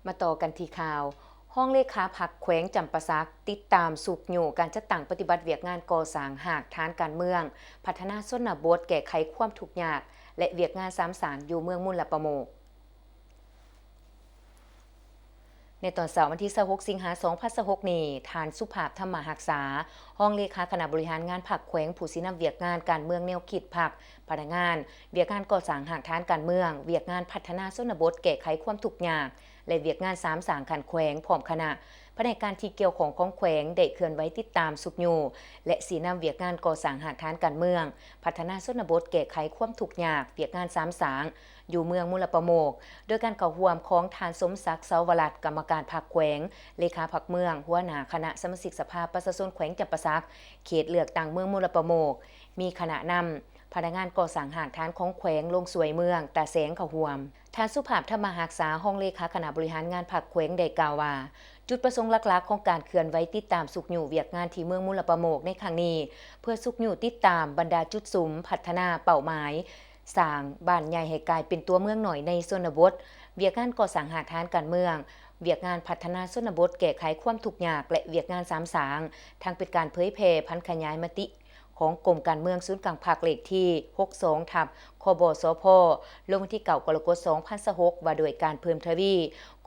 ມາຕໍ່ກັນທີ່ຂ່າວ. ຮອງເລຂາພັກແຂວງຈຳປາສັກ ຕິດຕາມຊຸກຍູ້ການຈັດຕັ້ງປະຕິບັດວຽກງານກໍ່ສ້າງຮາກຖານການເມືອງ, ພັດທະນາຊົນນະບົດ, ແກ້ໄຂຄວາມທຸກຍາກ ແລະ ວຽກງານສາມສາງຢູ່ເມືອງມຸນລະປະໂມກ. ໃນຕອນເຊົ້າວັນທີຊາວຫົກ ສິງຫາ ສອງພັນຊາວຫົກນີ້, ທ່ານ ສຸພາບ ທຳມະຮັກສາ, ຮອງເລຂາຄະນະບໍລິຫານງານພັກແຂວງ, ຜູ້ຊີ້ນຳວຽກງານການເມືອງແນວຄິດພັກ, ພະນັກງານ, ວຽກງານກໍ່ສ້າງຮາກຖານການເມືອງ, ວຽກງານພັດທະນາຊົນນະບົດ, ແກ້ໄຂຄວາມທຸກຍາກ ແລະ ວຽກງານສາມສາງຂັ້ນແຂວງ ພ້ອມຄະນະພະແນກການທີ່ກ່ຽວຂ້ອງຂອງແຂວງ ໄດ້ເຄື່ອນໄຫວຕິດຕາມ, ຊຸກຍູ້ ແລະ ຊີ້ນຳວຽກງານກໍ່ສ້າງຮາກຖານການເມືອງ, ພັດທະນາຊົນນະບົດ, ແກ້ໄຂຄວາມທຸກຍາກ, ວຽກງານສາມສາງ ຢູ່ເມືອງມຸນລະປະໂມກ, ໂດຍການເຂົ້າຮ່ວມຂອງທ່ານ ສົມສັກ ເສົາວະລັດ, ກຳມະການພັກແຂວງ, ເລຂາພັກເມືອງ, ຫົວໜ້າຄະນະສະມາຊິກສະພາປະຊາຊົນແຂວງຈຳປາສັກ ເຂດເລືອກຕັ້ງເມືອງມຸນລະປະໂມກ, ມີຄະນະນຳ, ພະນັກງານກໍ່ສ້າງຮາກຖານຂອງແຂວງລົງຊ່ວຍເມືອງຕາແສງເຂົ້າຮ່ວມ. ທ່ານ ສຸພາບ ທຳມະຮັກສາ, ຮອງເລຂາຄະນະບໍລິຫານງານພັກແຂວງ ໄດ້ກ່າວວ່າ, ຈຸດປະສົງຫຼັກໆຂອງການເຄື່ອນໄຫວຕິດຕາມ, ຊຸກຍູ້ວຽກງານທີ່ເມືອງມຸນລະປະໂມກໃນຄັ້ງນີ້ ເພື່ອຊຸກຍູ້ຕິດຕາມບັນດາຈຸດສຸມພັດທະນາເປົ້າໝາຍ ສ້າງບ້ານໃຫຍ່ໃຫ້ກາຍເປັນຕົວເມືອງນ້ອຍໃນຊົນນະບົດ, ວຽກງານກໍ່ສ້າງຮາກຖານການເມືອງ, ວຽກງານພັດທະນາຊົນນະບົດ, ແກ້ໄຂຄວາມທຸກຍາກ ແລະ ວຽກງານສາມສາງ, ທັງເປັນການເຜີຍແຜ່ຜັນຂະຫຍາຍມະຕິຂອງກົມການເມືອງສູນກາງພັກ ເລກທີຫົກສອງ ທັບ ຄບສພ ລົງວັນທີເກົ້າ ກໍລະກົດ ສອງພັນຊາວຫົກ ວ່າດ້ວຍການເພີ່ມທະວີ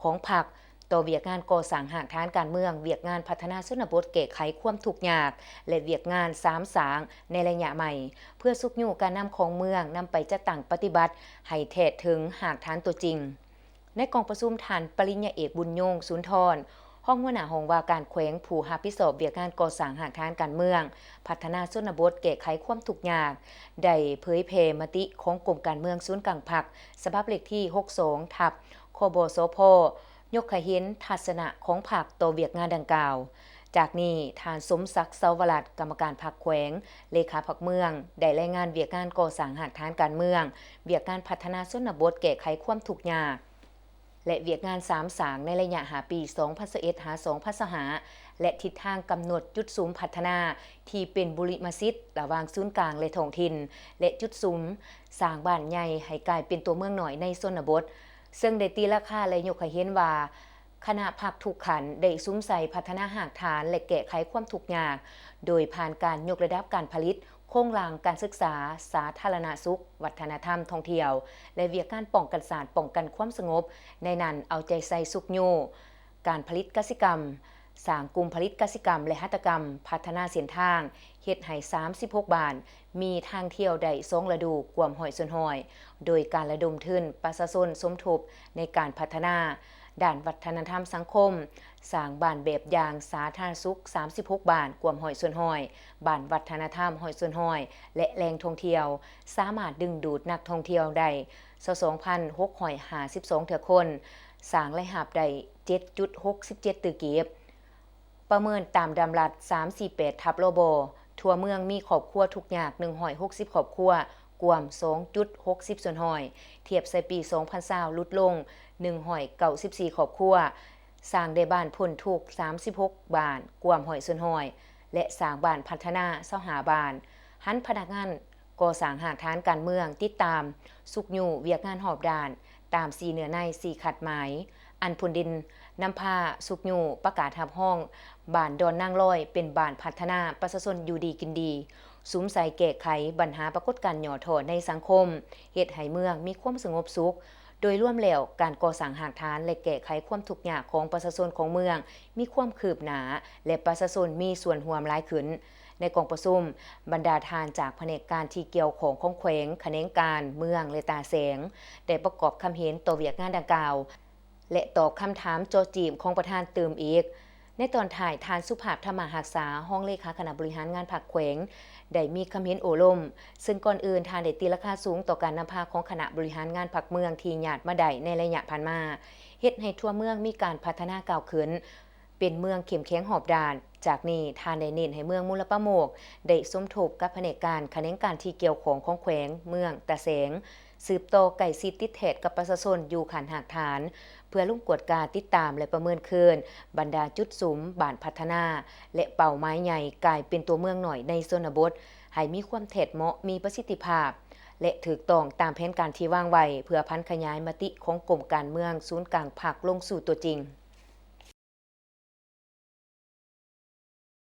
ຂອງພັກ ຕໍ່ວຽກງານກໍ່ສ້າງຮາກຖານການເມືອງ, ວຽກງານພັດທະນາຊົນນະບົດ, ແກ້ໄຂຄວາມທຸກຍາກ ແລະ ວຽກງານສາມສາງໃນໄລຍະໃໝ່, ເພື່ອຊຸກຍູ້ການນຳຂອງເມືອງນຳໄປຈັດຕັ້ງປະຕິບັດໃຫ້ແທດເຖິງຮາກຖານຕົວຈິງ. ໃນກອງປະຊຸມ, ທ່ານ ປະລິນຍາເອກ ບຸນຍົງ ສູນທອນ, ຮອງຫົວໜ້າຫ້ອງວ່າການແຂວງ ຜູ້ຮັບຜິດຊອບວຽກງານກໍ່ສ້າງຮາກຖານການເມືອງ, ພັດທະນາຊົນນະບົດ, ແກ້ໄຂຄວາມທຸກຍາກ ໄດ້ເຜີຍແຜ່ມະຕິຂອງກົມການເມືອງສູນກາງພັກ ສະບັບເລກທີຫົກສອງ ທັບ ຄບສພ ຍົກໃຫ້ເຫັນທັດສະນະຂອງພັກຕໍ່ວຽກງານດັ່ງກ່າວ. ຈາກນີ້, ທ່ານ ສົມສັກ ເສົາວະລັດ, ກຳມະການພັກແຂວງ, ເລຂາພັກເມືອງ, ໄດ້ລາຍງານວຽກງານກໍ່ສ້າງຮາກຖານການເມືອງ, ວຽກງານພັດທະນາຊົນນະບົດ, ແກ້ໄຂຄວາມທຸກຍາກ ແລະ ວຽກງານສາມສາງໃນໄລຍະຫ້າປີ ສອງພັນຊາວເອັດ ຫາ ສອງພັນຊາວຫ້າ ແລະ ທິດທາງກຳນົດຈຸດສຸມພັດທະນາທີ່ເປັນບຸລິມະສິດລະຫວ່າງສູນກາງ ແລະ ທ້ອງຖິ່ນ ແລະ ຈຸດສຸມສ້າງບ້ານໃຫຍ່ໃຫ້ກາຍເປັນຕົວເມືອງນ້ອຍໃນຊົນນະບົດ, ເຊິ່ງໄດ້ຕີລາຄາ ແລະ ຍົກໃຫ້ເຫັນວ່າ ຄະນະພັກທຸກຂັ້ນໄດ້ສຸມໃສ່ພັດທະນາຮາກຖານ ແລະ ແກ້ໄຂຄວາມທຸກຍາກ ໂດຍຜ່ານການຍົກລະດັບການຜະລິດ, ໂຄງລ່າງການສຶກສາ, ສາທາລະນະສຸກ, ວັດທະນະທຳ, ທ່ອງທ່ຽວ ແລະ ວຽກງານປ້ອງກັນຊາດ, ປ້ອງກັນຄວາມສະຫງົບ, ໃນນັ້ນເອົາໃຈໃສ່ຊຸກຍູ້ການຜະລິດກະສິກຳ, ສ້າງກຸ່ມຜະລິດກະສິກຳ ແລະ ຫັດຖະກຳ, ພັດທະນາເສັ້ນທາງ, ເຮັດໃຫ້ສາມສິບຫົກບ້ານມີທາງທ່ຽວໄດ້ສອງລະດູ ກວມຮ້ອຍສ່ວນຮ້ອຍ ໂດຍການລະດົມທຶນປະຊາຊົນສົມທົບໃນການພັດທະນາດ້ານວັດທະນະທຳສັງຄົມ, ສ້າງບ້ານແບບຢ່າງສາທາລະນະສຸກສາມສິບຫົກບ້ານ ກວມຮ້ອຍສ່ວນຮ້ອຍ, ບ້ານວັດທະນະທຳຮ້ອຍສ່ວນຮ້ອຍ ແລະ ແຫຼ່ງທ່ອງທ່ຽວ ສາມາດດຶງດູດນັກທ່ອງທ່ຽວໄດ້ຊາວສອງພັນຫົກຮ້ອຍຫ້າສິບສອງເທື່ອຄົນ, ສ້າງລາຍຮັບໄດ້ເຈັດຈຸດຫົກສິບເຈັດຕື້ກີບ. ປະເມີນຕາມດຳລັດສາມສີ່ແປດ ທັບ ລບ ທົ່ວເມືອງມີຄອບຄົວທຸກຍາກໜຶ່ງຮ້ອຍຫົກສິບຄອບຄົວ ກວມສອງຈຸດຫົກສິບສ່ວນຮ້ອຍ, ທຽບໃສ່ປີສອງພັນຊາວ ຫຼຸດລົງໜຶ່ງຮ້ອຍເກົ້າສິບສີ່ຄອບຄົວ, ສ້າງໄດ້ບ້ານພົ້ນທຸກສາມສິບຫົກບ້ານ ກວມຮ້ອຍສ່ວນຮ້ອຍ ແລະ ສ້າງບ້ານພັດທະນາຊາວຫ້າບ້ານ, ຫັນພະນັກງານ ກໍ່ສ້າງຮາກຖານການເມືອງ, ຕິດຕາມ, ຊຸກຍູ້ວຽກງານຮອບດ້ານ ຕາມສີ່ເນື້ອໃນ, ສີ່ຄາດໝາຍ, ອັນພົ້ນເດັ່ນນຳພາຊຸກຍູ້ປະກາດຮັບຮອງບ້ານດອນນາງລອຍເປັນບ້ານພັດທະນາປະຊາຊົນຢູ່ດີກິນດີ, ສຸມໃສ່ແກ້ໄຂບັນຫາປາກົດການຫຍໍ້ທໍ້ໃນສັງຄົມ, ເຮັດໃຫ້ເມືອງມີຄວາມສະຫງົບສຸກ. ໂດຍລວມແລ້ວ, ການກໍ່ສ້າງຮາກຖານ ແລະ ແກ້ໄຂຄວາມທຸກຍາກຂອງປະຊາຊົນຂອງເມືອງມີຄວາມຄືບໜ້າ ແລະ ປະຊາຊົນມີສ່ວນຮ່ວມຫຼາຍຂຶ້ນ. ໃນກອງປະຊຸມ, ບັນດາທ່ານຈາກພະແນກການທີ່ກ່ຽວຂ້ອງຂອງແຂວງ, ຂະແໜງການ, ເມືອງ ແລະ ຕາແສງ ໄດ້ປະກອບຄຳເຫັນຕໍ່ວຽກງານດັ່ງກ່າວ ແລະ ຕອບຄຳຖາມເຈາະຈີບຂອງປະທານຕື່ມອີກ. ໃນຕອນທ້າຍ, ທ່ານ ສຸພາບ ທຳມະຮັກສາ, ຮອງເລຂາຄະນະບໍລິຫານງານພັກແຂວງ ໄດ້ມີຄຳເຫັນໂອ້ລົມ, ເຊິ່ງກ່ອນອື່ນທ່ານໄດ້ຕີລາຄາສູງຕໍ່ການນຳພາຂອງຄະນະບໍລິຫານງານພັກເມືອງທີ່ຍາດມາໄດ້ໃນໄລຍະຜ່ານມາ, ເຮັດໃຫ້ທົ່ວເມືອງມີການພັດທະນາກ້າວຂຶ້ນ ເປັນເມືອງເຂັ້ມແຂງຮອບດ້ານ. ຈາກນີ້, ທ່ານໄດ້ເນັ້ນໃຫ້ເມືອງມຸນລະປາໂມກໄດ້ສົມທົບກັບພະແນກການ, ຂະແໜງການທີ່ກ່ຽວຂ້ອງຂອງແຂວງ, ເມືອງ, ຕາແສງ, ສືບຕໍ່ໃກ້ຊິດຕິດແທດກັບປະຊາຊົນຢູ່ຂັ້ນຮາກຖານ ເພື່ອລົງກວດກາ, ຕິດຕາມ ແລະ ປະເມີນຄືນບັນດາຈຸດສຸມບ້ານພັດທະນາ ແລະ ເປົ້າໝາຍໃຫຍ່ກາຍເປັນຕົວເມືອງນ້ອຍໃນຊົນນະບົດ ໃຫ້ມີຄວາມແທດເໝາະ, ມີປະສິດທິພາບ. ແລະ ຖືກຕ້ອງຕາມແຜນການທີ່ວາງໄວ້ ເພື່ອຜັນຂະຫຍາຍມະຕິຂອງກົມການເມືອງສູນກາງພັກລົງສູ່ຕົວຈິງ.